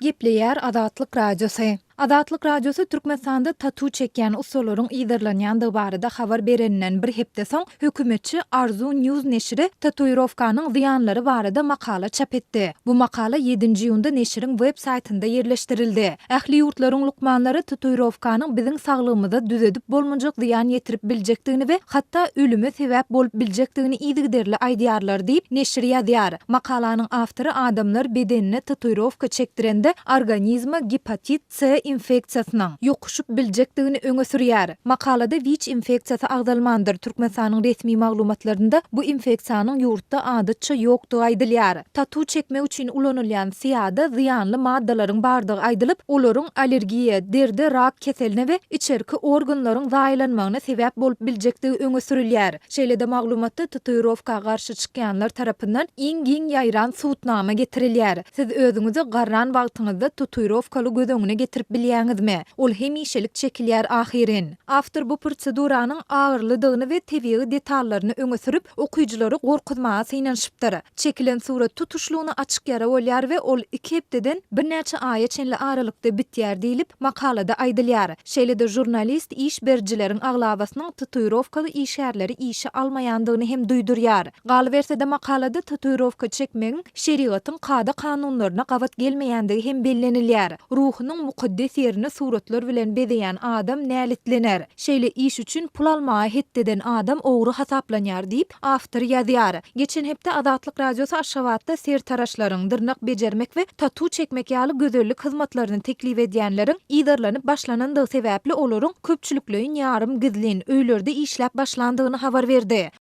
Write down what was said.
Gepleýär Azatlyk Radiosy. Azatlyk Radiosy Türkmenistanda tatu çekýän ussalaryň yzarlanýandygy barada habar bereninden bir hepde soň, hökümetçi Arzu News neşiri tatuirowkanyň zyýanlary barada makala çap etdi. Bu makala ýedinji iýunda neşiriň web saýtynda ýerleşdirildi. Ähli ýurtlaryň lukmanlary tatuirowkanyň biziň saglygymyza düzedip bolmajak zyýan ýetirip biljekdigini we hatda ölüme sebäp bolup biljekdigini yzygiderli aýdýarlar diýip, neşir ýazýar. Makalanyň awtory adamlar bedenine tatuirowka çekdirende organizme gepatit C infeksiýasynyň ýokuşyp biljekdigini öňe sürýär. Makalada wiç infeksiýasy agzalmandyr, Türkmenistanyň resmi maglumatlarynda bu infeksiýanyň ýurtda adatça ýokdugy aýdylýar. Tatu çekmek üçin ulanylýan syýada zyýanly maddalaryň bardygy aýdylyp, olaryň allergiýa, deride rak keseline we içerki organlaryň zaýalanmagyna sebäp bolup biljekdigi öňe sürülýär. Şeýle-de maglumatda tatuirowka garşy çykýanlar tarapyndan iň giň ýaýran subutnama getirilýär. Siz özüňizi garran wagtyňyzda tatuirowkaly göz öňüne getirip bilýäňizmi? Ol hemişelik çekilýär ahyryn. Awtor bu proseduranyň agyrlydygyny we tebigy detallaryny öňe sürüp, okyjylary gorkuzmaga synanyşypdyr. Çekilen surat tutuşlygyna açyk ýara bolýar we ol iki hepdeden birnäçe aýa çenli aralykda bitýär diýlip, makalada aýdylýar. Şeýle-de žurnalist iş berijileriň aglabasynyň tatuirowkaly işgärleri işe almaýandygyny hem duýdurýar. Galyberse-de makalada tatuirowka çekmegiň şerigatyň kada-kanunlaryna gabat gelmeýändigi hem bellenilýär. Ruhunyň mukaddes ýerini suratlar bilen bezeýän adam näletlener. Şeýle iş üçin pul almaga hetdi eden adam ogry hasaplanýar diýip, awtor ýazýar. Geçen hepde Azatlyk Radiosy Aşgabatda sertaraşlaryň, dyrnak bejermek we tatu çekmek ýaly gözellik hyzmatlaryny teklip edýänleriň yzarlanyp başlanandygy sebäpli olaryň köpçülikleýin ýarym gizlin, öýlerde işläp başlandygyny habar berdi.